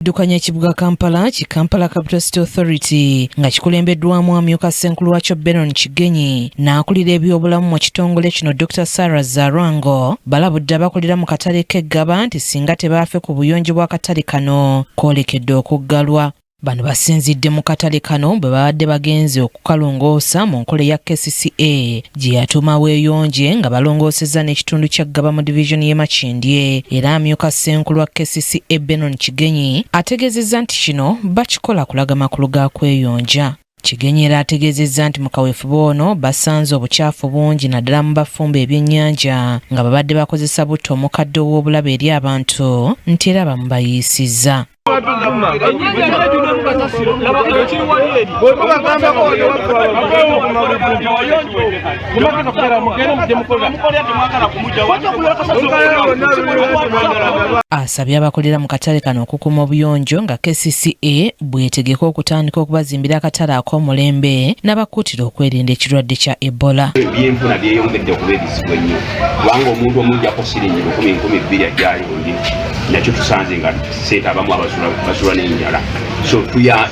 ekiddukanya ekibuga Kampala ki Kampala Capital City Authority nga kikulembeddwamu amyuka ssenkulu wakyo Benon Kigenyi n'akulira ebyobulamu mu kitongole kino Dr Sarah Zalwango balabudde abakolera mu katale k'e Ggaba nti singa tebaafe ku buyonjo bw'akatale kano koolekedde okuggalwa. Bano basinzidde mu katale kano bwe babadde bagenze okukalongoosa mu nkola eya KCCA gye yatuuma Weeyonje nga balongoosezza n'ekitundu kya Ggaba mu divizoni y'e Makindye. Era amyuka ssenkulu wa KCCA Benon Kigenyi ategeezezza nti kino bakikola kulaga makulu ga kweyonja. Kigenyi era ategeezezza nti mu kaweefube ono basanze obukyafu bungi naddala mu bafumba ebyennyanja nga babadde bakozesa butto omukadde ow'obulabe eri abantu nti era abamu bayiisizza. Asabye abakolera mu katale kano okukuuma obuyonjo nga KCCA bwetegeka okutandika okubazimbira akatale ak'omulembe n'abakuutira okwerinda ekirwadde kya Ebola. Ebyenfuna byeyongedde okuba ebizibu ennyo kubanga omuntu omujjako siringi 1000 2000 ajja ayonje, nakyo tusanze nga sente abamu abasula n'enjala. So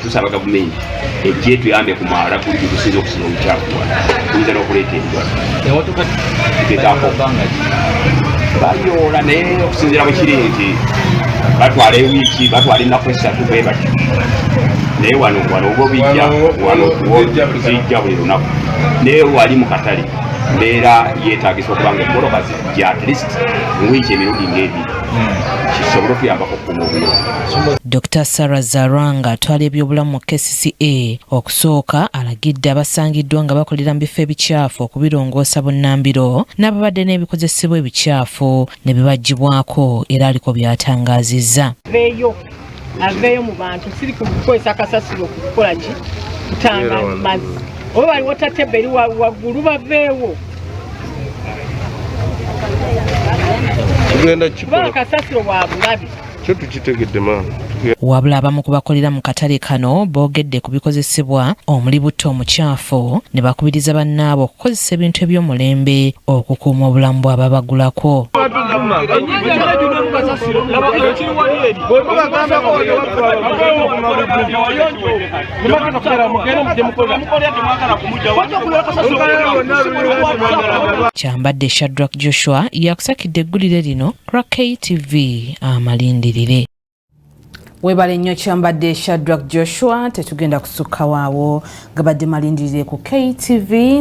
tusaba gavumenti ejje tuyambe ku mwala guli gutusinza okusiba obukyafu wano, tuyinza n'okuleeta endwala. Tugezaako bayoola, naye okusinziira bwe kiri nti batwala ewiiki, batwala ennaku 3 bwe batyo, naye wano wano oba bijja wano zijja buli lunaku, naye wali mu katale mbeera yeetagisa okuba nga emmotoka zijja at least mu wiiki emirundi ng'ebiri kisobole okuyambako okukuuma obuyonjo. Dr Sarah Zalwango atwala ebyobulamu mu KCCA okusooka alagidde abasangiddwa nga bakolera mu bifo ebikyafu okubirongoosa bunnambiro n'ababadde n'ebikozesebwa ebikyafu ne bibaggyibwako, era aliko by'atangaazizza. Aveeyo, aveeyo mu bantu. Siri kukozesa kasasiro okukola ki? Kutanga mazzi oba bali water table eri waggulu, baveewo. Tugenda kuba kikola. Kasasiro wa bulabe. Kyo tukitegedde, maama. Wabula abamu ku bakolera mu katale kano boogedde ku bikozesebwa omuli butto omukyafu ne bakubiriza bannaabwe okukozesa ebintu eby'omulembe okukuuma obulamu bw'ababagulako. Kyambadde Shadrack Joshua yakusakidde eggulire lino ku KTV Amalindirire. Webale nnyo Kyambadde Shadrack Joshua. Tetugenda kusukka waawo, gabadde Malindirire ku KTV.